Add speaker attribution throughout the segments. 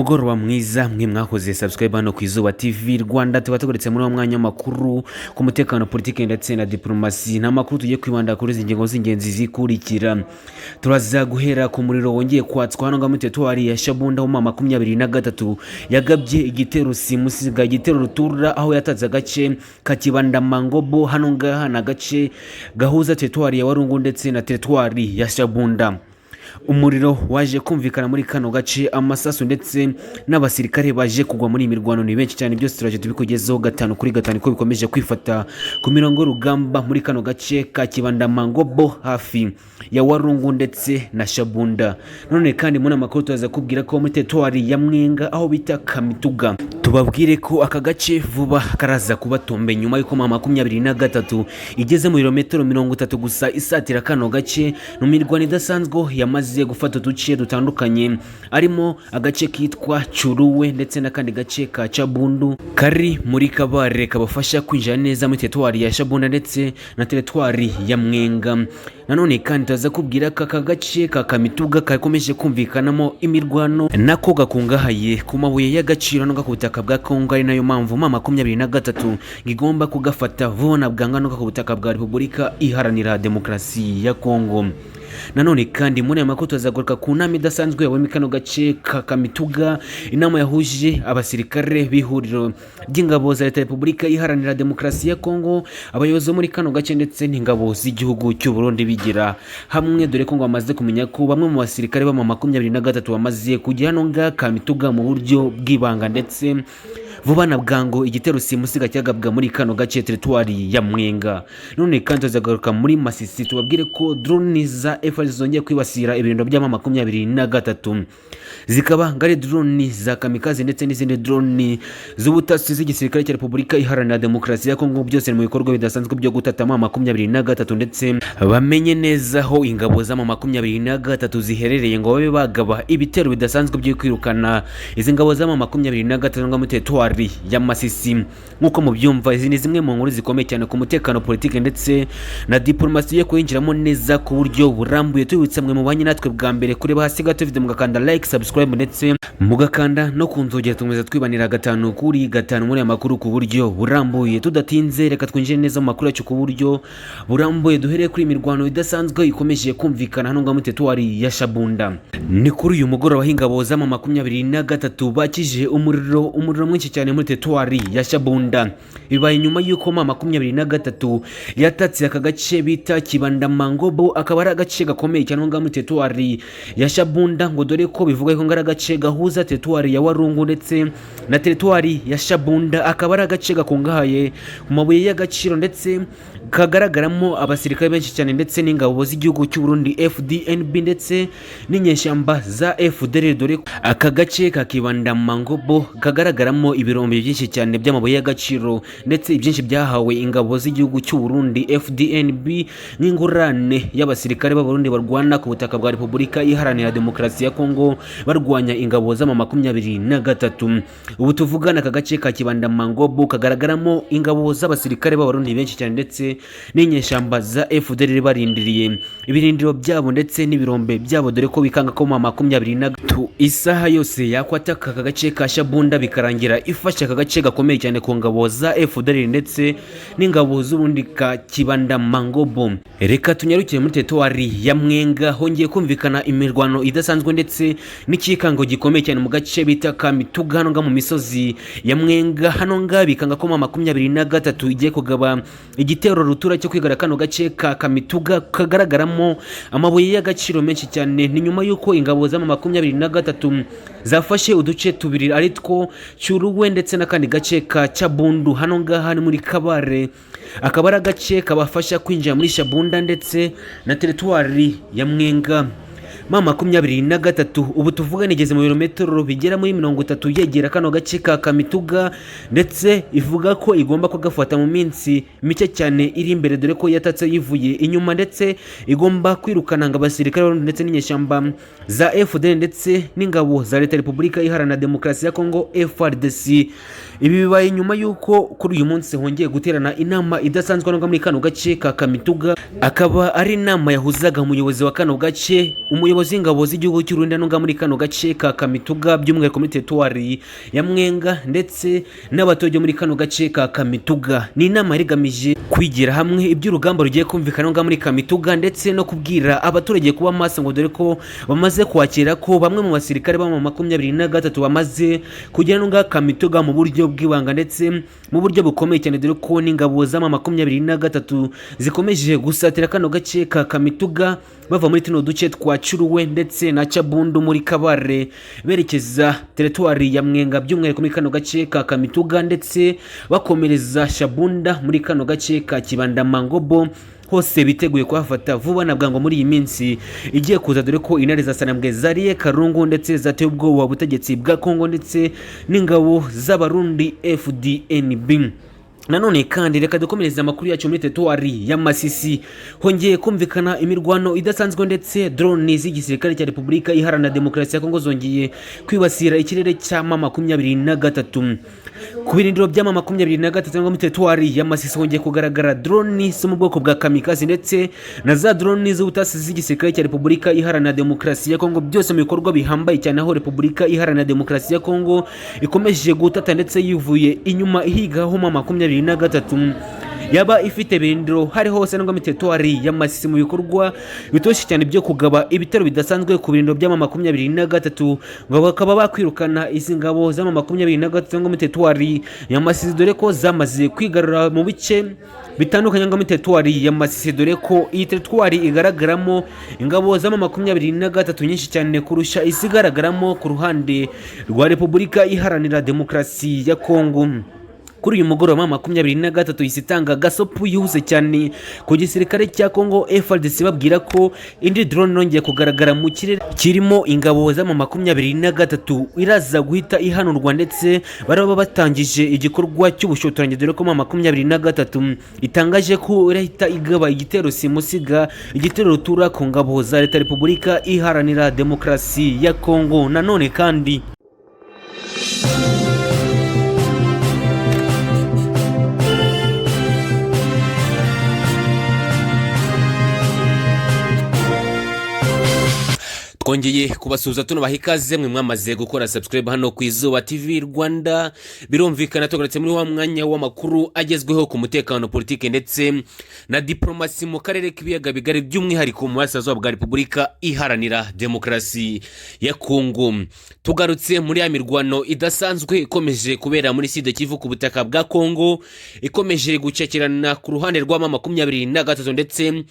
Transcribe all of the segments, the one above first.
Speaker 1: Umugoroba mwiza mwe mwakoze subscribe hano ku Izuba TV Rwanda. Tuba tugarutse muri uwo mwanya w'amakuru ku mutekano, politiki ndetse na diplomasi. Ni amakuru tugiye kwibanda kuri izi ngingo z'ingenzi zikurikira. Turaza guhera ku muriro wongeye kwatswa hano ngaha muri teritwari ya Shabunda, aho M23 yagabye igitero simusiga, igitero rutura, aho yatatse agace ka Kibanda Mangobo. Hano ngaha ni agace gahuza teritwari ya Warungu ndetse na teritwari ya Shabunda. Umuriro waje kumvikana muri kano gace, amasasu ndetse n'abasirikare baje kugwa muri iyi mirwano ni benshi cyane. Byose turaje tubikugezeho gatanu kuri gatanu ko bikomeje kwifata ku mirongo y'urugamba muri kano gace ka Kibanda Mangobo, hafi ya Warungu ndetse na Shabunda. None kandi muri amakuru turaza kubwira ko muri teritwari ya Mwenga, aho bita Kamituga, tubabwire ko aka gace vuba karaza kubatombe nyuma y'uko M23 igeze mu birometero 30 gusa isatira kano gace mu mirwano idasanzwe. Yamaze gufata uduce dutandukanye, arimo agace kitwa Curuwe ndetse n'akandi gace ka Cabundu kari muri Kabare, kabafasha kwinjira neza muri teritwari ya Shabunda ndetse na teritwari ya Mwenga. Nanone kandi turaza kubwira ko aka gace ka Kamituga kakomeje kumvikanamo imirwano, nako gakungahaye ku mabuye y'agaciro no ku butaka bwa Kongo, ari nayo mpamvu M23 igomba kugafata vuba na bwangu no ku butaka bwa Repubulika Iharanira Demokarasi ya Kongo. Nanone kandi muri aya makuru tuzagaruka ku nama idasanzwe yabaye muri kano gace ka Kamituga, inama yahuje abasirikare b'ihuriro ry'ingabo za Leta ya Repubulika Iharanira Demokarasi ya Kongo, abayobozi bo muri kano gace ndetse n'ingabo z'igihugu cy'u Burundi, bigira hamwe, dore ko ngo bamaze kumenya ko bamwe mu basirikare ba M23 bamaze kujya hano ngaha Kamituga mu buryo bw'ibanga, ndetse vuba na bwangu igitero simusiga cyagabwa muri kano gace, teritwari ya Mwenga. None kandi tuzagaruka muri Masisi, tubabwire ko drone za FARDC zongeye kwibasira ibirindiro bya M23, zikaba ngari drone za kamikaze ndetse n'izindi drone z'ubutasi z'igisirikare cya Repubulika Iharanira Demokarasi ya Kongo. Byose ni mu bikorwa bidasanzwe byo gutata M23 ndetse bamenye neza aho ingabo za M23 ziherereye, ngo babe bagaba ibitero bidasanzwe byo kwirukana izi ngabo za M23 ngo muri teritwari ya Masisi. Nk'uko mubyumva, izi ni zimwe mu nkuru zikomeye cyane ku mutekano, politiki ndetse na diplomasi yo kuyinjiramo neza ku buryo burambuye. Tubibutsa mwe mubanye natwe bwa mbere kureba hasi gato video, mugakanda like, subscribe ndetse mugakanda no ku nzogera, tumeza twibanira gatanu kuri gatanu muri aya makuru ku buryo burambuye. Tudatinze, reka twinjire neza mu makuru yacu ku buryo burambuye, duhereye kuri imirwano idasanzwe ikomeje kumvikana hano ngaha muri teritwari ya Shabunda. Ni kuri uyu mugoroba aho ingabo za M23 bakije umuriro, umuriro mwinshi cyane muri teritwari ya Shabunda. Bibaye nyuma y'uko M23 yatatse aka gace bita Kibanda Mangobo, akaba ari agace gakomeye cyane ngaha muri teritwari ya Shabunda, ngo dore ko bivuga ko ari agace gahuza teritwari ya Warungu ndetse na teritwari ya Shabunda, akaba ari agace gakungahaye ku mabuye y'agaciro ndetse kagaragaramo abasirikare benshi cyane ndetse n'ingabo z'igihugu cy'u Burundi FDNB ndetse n'inyeshyamba za FDLR, dore aka gace ka Kibanda Mangobo kagaragaramo ibirombe byinshi cyane by'amabuye y'agaciro, ndetse ibyinshi byahawe ingabo z'igihugu cy'u Burundi FDNB nk'ingurane y'abasirikare b'Abarundi barwana ku butaka bwa Repubulika Iharanira Demokarasi ya Kongo, barwanya ingabo z'ama 23. Ubu tuvugana, aka gace ka Kibanda Mangobo kagaragaramo ingabo z'abasirikare b'Abarundi benshi cyane ndetse n'inyeshyamba za FDLR, barindiriye ibirindiro byabo ndetse n'ibirombe byabo, dore ko bikanga ko M23 isaha yose yakwataka aka gace ka Shabunda, bikarangira ifashe aka gace gakomeye cyane ku ngabo za FDLR ndetse n'ingabo z'ubundi ka Kibanda Mangobo. Reka tunyarukire muri teritwari ya Mwenga. Hongeye kumvikana imirwano idasanzwe ndetse n'ikikango gikomeye cyane mu gace bita Kamituga, hano ngaha mu misozi ya Mwenga. Hano ngaha bikanga ko M23 igiye kugaba igitero rutura cyo kwigara kano gace ka Kamituga kagaragaramo amabuye y'agaciro menshi cyane. Ni nyuma y'uko ingabo za M23 zafashe uduce tubiri, ari two Cyuruwe ndetse n'akandi gace ka Cyabundu. Hano ngaha ni muri Kabare, akaba ari agace kabafasha kwinjira muri Shabunda ndetse na teritwari ya Mwenga. M23 ubu tuvuga igeze mu birometero bigera muri 30 yegera kano gace ka Kamituga, ndetse ivuga ko igomba kugafata mu minsi mike cyane iri imbere, dore ko yatatse yivuye inyuma, ndetse igomba kwirukana ngo abasirikare ndetse n'inyeshyamba za FDL ndetse n'ingabo za Leta ya Repubulika Iharanira Demokarasi ya Kongo FARDC. Ibi bibaye nyuma y'uko kuri uyu munsi hongeye guterana inama idasanzwe hano muri kano gace ka Kamituga, akaba ari inama yahuzaga umuyobozi wa kano gace, umuyobozi w'ingabo z'igihugu cy'u Burundi hano muri kano gace ka Kamituga, by'umwihariko muri teritwari ya Mwenga, ndetse n'abaturage muri kano gace ka Kamituga. Ni inama yari igamije kwigira hamwe iby'urugamba rugiye kumvikana hano muri Kamituga, ndetse no kubwira abaturage kuba maso, ngo dore ko bamaze kwakira ko bamwe mu basirikare ba 23 bamaze kugera hano ngaha Kamituga mu buryo bw'ibanga ndetse mu buryo bukomeye cyane, dore ko n'ingabo z'ama 23 zikomeje gusatira kano gace ka Kamituga bava muri tuno duce twa Curuwe ndetse na Cabundu muri Kabare, berekeza teritwari ya Mwenga, by'umwihariko muri kano gace ka Kamituga, ndetse bakomereza Shabunda muri kano gace ka Kibanda Mangobo. Hose biteguye kuhafata vuba na bwangu muri iyi minsi igiye kuza, dore ko intare za Sanambwe zariye Karungu ndetse zateye ubwoba ubutegetsi bwa Kongo ndetse n'ingabo z'Abarundi FDNB. Nanone kandi reka dukomereze amakuru yacu muri teritwari ya Masisi. Hongeye kumvikana imirwano idasanzwe, ndetse drone z'igisirikare cya Repubulika Iharanira Demokarasi ya Kongo zongeye kwibasira ikirere cya 23. Ku birindiro bya 23 muri teritwari ya Masisi hongeye kugaragara drone zo mu bwoko bwa kamikazi ndetse na za drone z'ubutasi z'igisirikare cya Repubulika Iharanira Demokarasi ya Kongo, byose mu bikorwa bihambaye cyane, aho Repubulika Iharanira Demokarasi ya Kongo ikomeje gutata ndetse yivuye inyuma ihigaho 23 yaba ifite birindiro hari hose nubwo muri teritwari ya Masisi, mu bikorwa bitoshye cyane byo kugaba ibitero bidasanzwe ku birindiro by'ama 23, ngo bakaba bakwirukana izi ngabo z'ama 23 ngo muri teritwari ya Masisi, dore ko zamaze kwigarura mu bice bitandukanye ngo muri teritwari ya Masisi, dore ko iyi teritwari igaragaramo ingabo z'ama 23 nyinshi cyane kurusha izigaragaramo ku ruhande rwa Repubulika Iharanira Demokarasi ya Kongo. Kuri uyu mugoroba 23 ihise itanga gasopu yihuse cyane ku gisirikare cya Kongo FARDC, babwira ko indi drone yongeye kugaragara mu kirere kirimo ingabo z'ama 23 iraza guhita ihanurwa, ndetse baraba batangije igikorwa cy'ubushotoranyi, dore ko 23 itangaje ko irahita igaba igitero simusiga, igitero rutura ku ngabo za leta Repubulika Iharanira Demokarasi ya Kongo. Nanone kandi twongeye kubasuhuza tunabaha ikaze mwe mwamaze gukora subscribe hano ku Izuba TV Rwanda. Birumvikana tugarutse muri wa mwanya w'amakuru agezweho ku mutekano, politiki ndetse na diplomasi mu karere k'ibiyaga bigari, by'umwihariko mu burasirazuba bwa Repubulika Iharanira Demokarasi ya Kongo. Tugarutse muri ya mirwano idasanzwe ikomeje kubera muri Sud Kivu ku butaka bwa Kongo, ikomeje gucakirana ku ruhande rwa 23 ndetse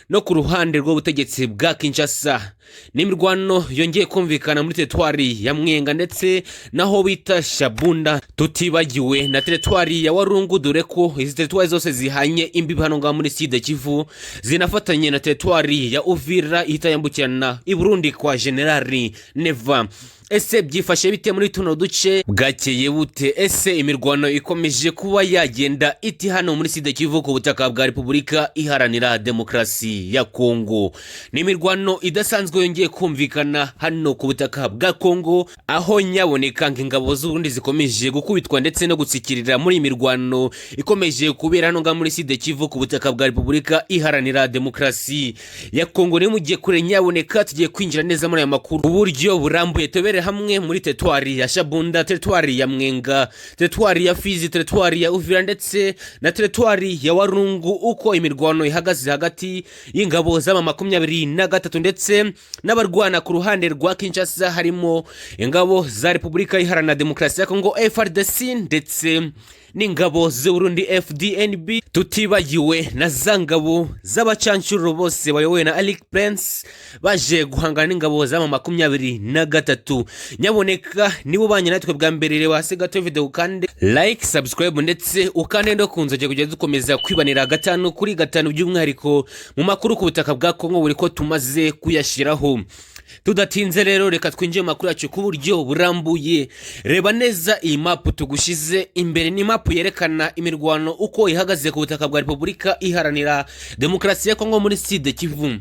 Speaker 1: no ku ruhande rw'ubutegetsi bwa Kinshasa. N'imirwano yongeye kumvikana muri teritwari ya Mwenga ndetse naho bita Shabunda, tutibagiwe na teritwari ya Warungu, dore ko izi teritwari zose zihanye imbibi hano ngaha muri Sud Kivu, zinafatanye na teritwari ya Uvira ihita yambukirana i Burundi kwa Generali Neva. Ese byifashe bite muri tuno duce? Bwakeye bute? Ese imirwano ikomeje kuba yagenda iti hano muri Sud Kivu ku butaka bwa Repubulika Iharanira Demokarasi ya Kongo? Ni imirwano idasanzwe yongeye kumvikana hano ku butaka bwa Kongo, aho nyaboneka ingabo z'Uburundi zikomeje gukubitwa ndetse no gutsikirira muri imirwano ikomeje kubera hano ngaha muri Sud Kivu ku butaka bwa Repubulika Iharanira Demokarasi ya Kongo. Ni mugiye kure nyaboneka, tugiye kwinjira neza muri aya makuru uburyo burambuye, tubere hamwe muri teritwari ya Shabunda, teritwari ya Mwenga, teritwari ya Fizi, teritwari ya Uvira ndetse na teritwari ya Warungu, uko imirwano ihagaze hagati y'ingabo z'ama 23 ndetse n'abarwana ku ruhande rwa Kinshasa, harimo ingabo za Repubulika Iharanira Demokarasi ya Kongo FARDC ndetse n'ingabo z'Uburundi FDNB, tutibagiwe na za ngabo z'abacancuro bose bayobowe na Eric Prince baje guhangana n'ingabo z'ama 23. Nyaboneka nibo banye natwe bwa mbere, reba hasi gato video kandi like, subscribe ndetse ukande no kunzogera kugeza dukomeza kwibanira 5 kuri 5, by'umwihariko mu makuru ku butaka bwa Kongo buri ko tumaze kuyashyiraho. Tudatinze rero reka twinjire mu makuru yacu ku buryo burambuye. Reba neza iyi mapu tugushize imbere, ni mapu yerekana imirwano uko ihagaze ku butaka bwa Repubulika Iharanira Demokarasi ya Kongo muri Sud Kivu.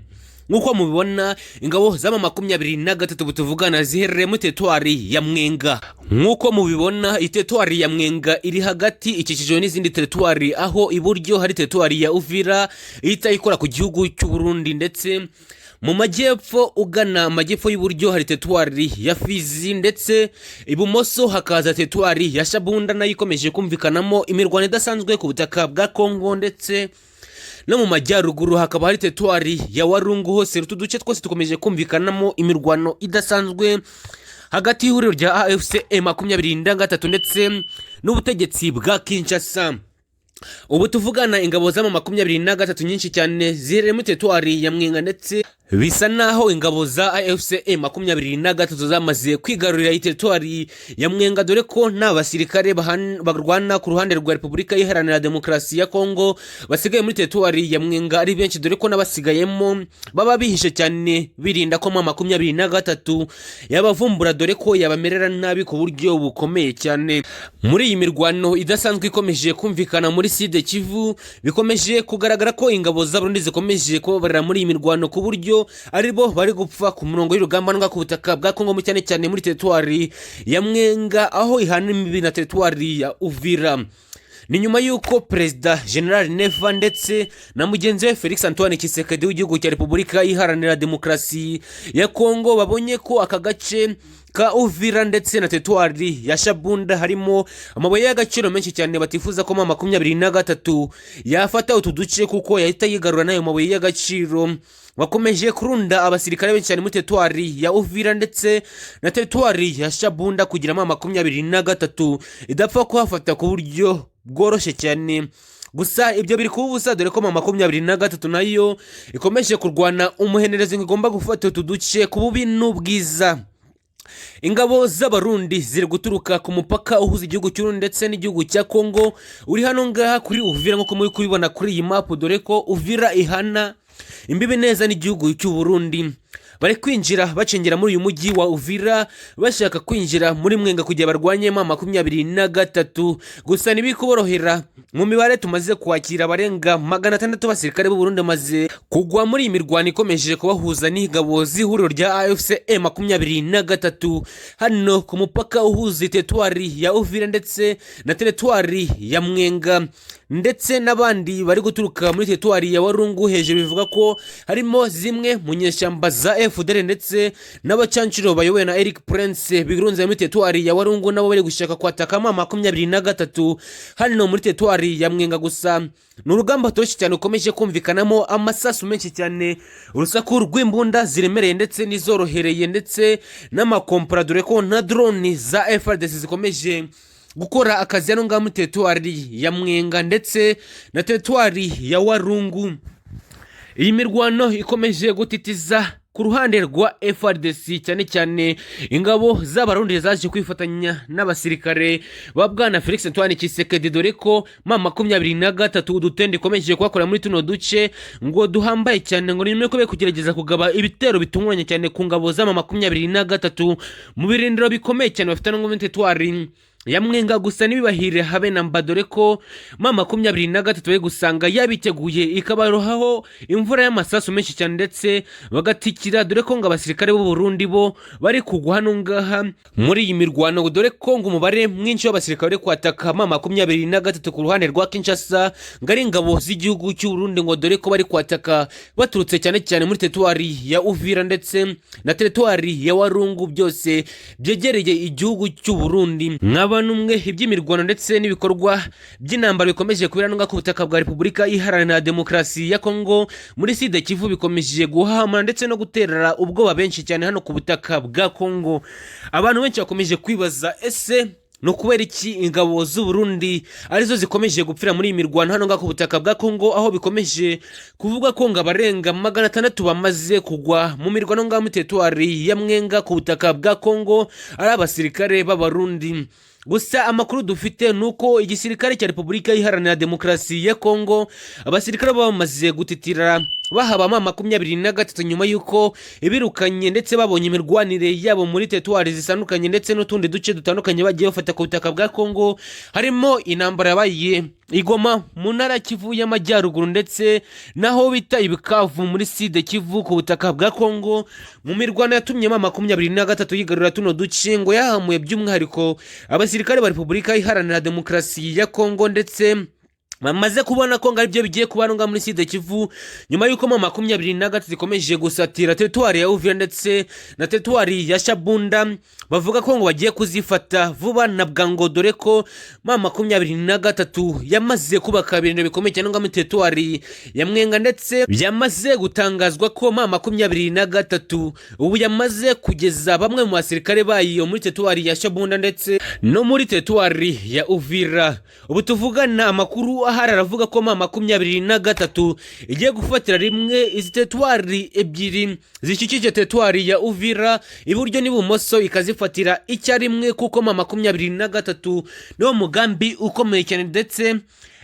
Speaker 1: Nk'uko mubibona, ingabo z'aba 23 tuvugana ziherereye muri teritwari ya Mwenga. Nk'uko mubibona, iteritwari ya Mwenga iri hagati, ikikijwe n'izindi teritwari, aho iburyo hari teritwari ya Uvira ihita ikora ku gihugu cy'u Burundi, ndetse mu majyepfo, ugana amajyepfo y'uburyo, hari teritwari ya Fizi, ndetse ibumoso hakaza teritwari ya Shabunda nayo ikomeje kumvikanamo imirwano idasanzwe ku butaka bwa Kongo, ndetse no mu majyaruguru hakaba hari teritwari ya Warungu. Hose utu duce twose dukomeje kumvikanamo imirwano idasanzwe hagati y'ihuriro rya AFC 23 ndetse n'ubutegetsi bwa Kinshasa. Ubu tuvugana, ingabo z'ama 23 nyinshi cyane ziherereye muri teritwari ya Mwenga, ndetse bisa naho ingabo za AFC 23 zamaze kwigarurira iyi teritwari ya Mwenga, dore ko nta basirikare barwana ku ruhande rwa Repubulika Iharanira Demokarasi ya Kongo basigaye muri teritwari ya Mwenga ari benshi, dore ko n'abasigayemo baba bihishe cyane birinda ko 23 yabavumbura, dore ko yabamerera nabi ku buryo bukomeye cyane. Muri iyi mirwano idasanzwe ikomeje kumvikana muri Sud Kivu, bikomeje kugaragara ko ingabo z'Abarundi zikomeje kubabarira muri iyi mirwano, ku buryo aribo bari gupfa ku murongo w'urugamba rwa ku butaka bwa Kongo, cyane cyane muri teritwari ya Mwenga aho ihana imbibi na teritwari ya Uvira. Ni nyuma y'uko Perezida General Neva ndetse na mugenzi we Felix Antoine Tshisekedi w'igihugu cya Repubulika Iharanira Demokarasi ya Kongo babonye ko aka gace ka Uvira ndetse na teritwari ya Shabunda harimo amabuye y'agaciro menshi cyane, batifuza ko 23 yafata utu duce kuko yahita yigarura n'ayo mabuye y'agaciro. Bakomeje kurunda abasirikare benshi cyane muri teritwari ya Uvira ndetse na teritwari ya Shabunda kugira 23 idapfa kuhafata ku buryo bworoshye cyane. Gusa ibyo biri kuba ubusa, dore ko 23 nayo ikomeje kurwana umuhenerezo ngo igomba gufata utu duce ku bubi n'ubwiza. Ingabo z'Abarundi ziri guturuka ku mupaka uhuza igihugu cy'Uburundi ndetse n'igihugu cya Kongo uri hano ngaha kuri Uvira, nk'uko muri kubibona kuri iyi mapu, dore ko Uvira ihana imbibi neza n'igihugu cy'u Burundi. Bari kwinjira bacengera muri uyu mujyi wa Uvira, bashaka kwinjira muri Mwenga kugira barwanye 23. Gusa ntibikuborohera. Mu mibare tumaze kwakira, abarenga 600 b'abasirikare b'u Burundi bamaze kugwa muri iyi mirwano ikomeje kubahuza n'ingabo z'ihuriro rya AFC 23 hano ku mupaka uhuza teritwari ya Uvira ndetse na teritwari ya Mwenga, ndetse n'abandi bari guturuka muri teritwari ya Warungu hejuru. Bivuga ko harimo zimwe mu nyeshyamba za FDL ndetse n'abacancuro bayobowe na Eric Prince birunze muri teritwari ya Warungu, nabo bari gushaka kwataka 23 hano muri teritwari ya Mwenga. Gusa ni urugamba rutoroshye cyane, rukomeje kumvikanamo amasasu menshi cyane, urusaku rw'imbunda ziremereye ndetse n'izorohereye, ndetse n'amakompora, dore ko na drone za FARDC zikomeje gukora akazi hano ngaha muri teritwari ya Mwenga ndetse na teritwari ya Warungu. Iyi mirwano ikomeje gutitiza ku ruhande rwa FARDC, cyane cyane ingabo z'Abarundi zaje kwifatanya n'abasirikare ba bwana Felix Antoine Tshisekedi, dore ko 23 udutende ikomeje kuhakora muri tuno duce ngo duhambaye cyane, ngo ni nyuma yuko bari kugerageza kugaba ibitero bitunguranye cyane ku ngabo z'ama 23 mu birindiro bikomeye cyane bafite no muri teritwari ya Mwenga. Gusa ntibibahire habe na mba, dore ko 23 bari gusanga yabiteguye, ikabarohaho imvura y'amasasu menshi cyane ndetse bagatikira, dore ko ngo abasirikare b'u Burundi bo bari kugwa hano ngaha muri iyi mirwano, dore ko ngo umubare mwinshi w'abasirikare bari kwataka 23 ku ruhande rwa Kinshasa ngo ari ingabo z'igihugu cy'u Burundi, ngo dore ko bari kwataka baturutse cyane cyane muri teritwari ya Uvira ndetse na teritwari ya Warungu, byose byegereye igihugu cy'u Burundi. Mwaba n'umwe, iby'imirwano ndetse n'ibikorwa by'intambara bikomeje kubera hano ngaha ku butaka bwa Repubulika Iharanira Demokarasi ya Kongo muri Sud Kivu bikomeje guhamana ndetse no gutera ubwoba benshi cyane hano ku butaka bwa Kongo. Abantu benshi bakomeje kwibaza: ese ni ukubera iki ingabo z'u Burundi arizo zikomeje gupfira muri iyi mirwano hano ngaha ku butaka bwa Kongo, aho bikomeje kuvuga ko ngo abarenga 600 bamaze kugwa mu mirwano ngaha muri teritwari ya Mwenga ku butaka bwa Kongo ari abasirikare b'Abarundi? Gusa amakuru dufite ni uko igisirikare cya Repubulika Iharanira Demokarasi ya Kongo, abasirikare baba bamaze gutitira. bahaba M23 nyuma y'uko ibirukanye ndetse babonye imirwanire yabo muri teritwari zitandukanye ndetse n'utundi duce dutandukanye bagiye bafata ku butaka bwa Kongo, harimo intambara yabaye i Goma mu ntara ya Kivu y'Amajyaruguru ndetse n'aho bita Ibikavu muri Sud Kivu ku butaka bwa Kongo, mu mirwano yatumye M23 yigarurira tuno duce, ngo yahamuye by'umwihariko abasirikare ba Repubulika Iharanira Demokarasi ya Kongo, ndetse bamaze kubona ko ngo aribyo bigiye kuba ngaha muri Sud Kivu nyuma y'uko M23 ikomeje gusatira teritwari ya Uvira ndetse na teritwari ya Shabunda, bavuga ko ngo bagiye kuzifata vuba na bwangu, dore ko M23 yamaze kubaka ibintu bikomeye cyane ngaha muri teritwari ya Mwenga, ndetse byamaze gutangazwa ko M23 ubu yamaze kugeza bamwe mu basirikare bayo muri teritwari ya Shabunda ndetse no muri teritwari ya Uvira. Ubu tuvugana amakuru ahari aravuga ko M23 igiye gufatira rimwe izi teritwari ebyiri zikikije teritwari ya Uvira iburyo n'ibumoso, ikazifatira icyarimwe, kuko M23 niwo mugambi ukomeye cyane ndetse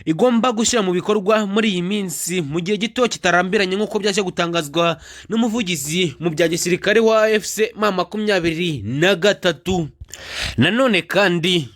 Speaker 1: igomba gushyira mu bikorwa muri iyi minsi mu gihe gito kitarambiranye, nk'uko byaje gutangazwa n'umuvugizi mu bya gisirikare wa AFC M23. Nanone kandi